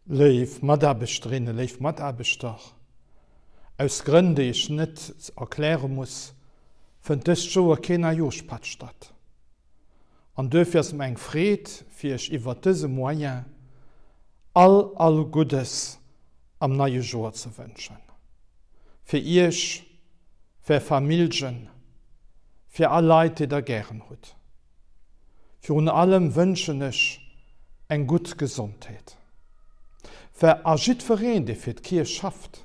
Léif Mataarbechterinnen, léif Mataarbechter, aus Grënn, déi ech net erkläre muss, fënnt dëst Joer keen Ajoschpatt statt. An duerfir ass et mer eng Freed, fir Iech iwwert dëse Moyen all, all Guddes am neie Joer ze wënschen. Fir Iech, fir Är Familljen, fir all Leit, déi Der gären hutt. Virun allem wënschen ech eng gutt Gesondheet. Well a jiddwereen, dee fir d'Kierch schafft,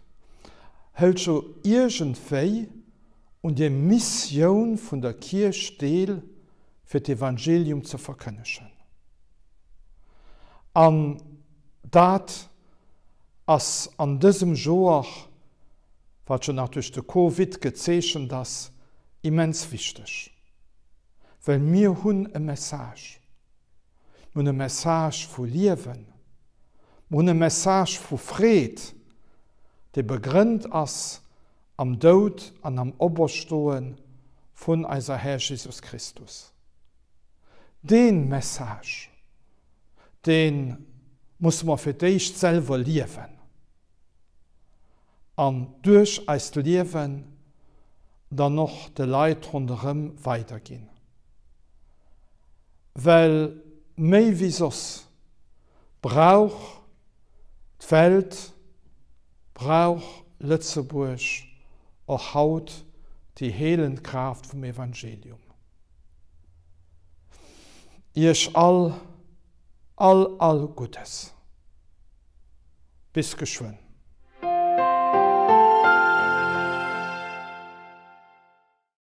hëlt jo iergendwéi un der Missioun vun der Kierch deel, fir d'Evangelium ze verkënnegen. An dat ass an dësem Joer, wat jo nach duerch de Covid gezeechent ass, immens wichteg. Well mir hunn e Message. Mir hunn e Message vu Liewen. Mir hunn e Message vu Freed, dee begrënnt ass am Doud an am Operstoe vun eiser Här Jesus Christus. Dee Message, dee musse mer fir d'éischt selwer liewen. An duerch eist Liewen dann och de Leit ronderëm weiderginn. Well méi wéi soss brauch d'Welt, brauch Lëtzebuerg och haut déi heelend Kraaft vum Evangelium. Iech all, all, all Guddes. Bis geschwënn.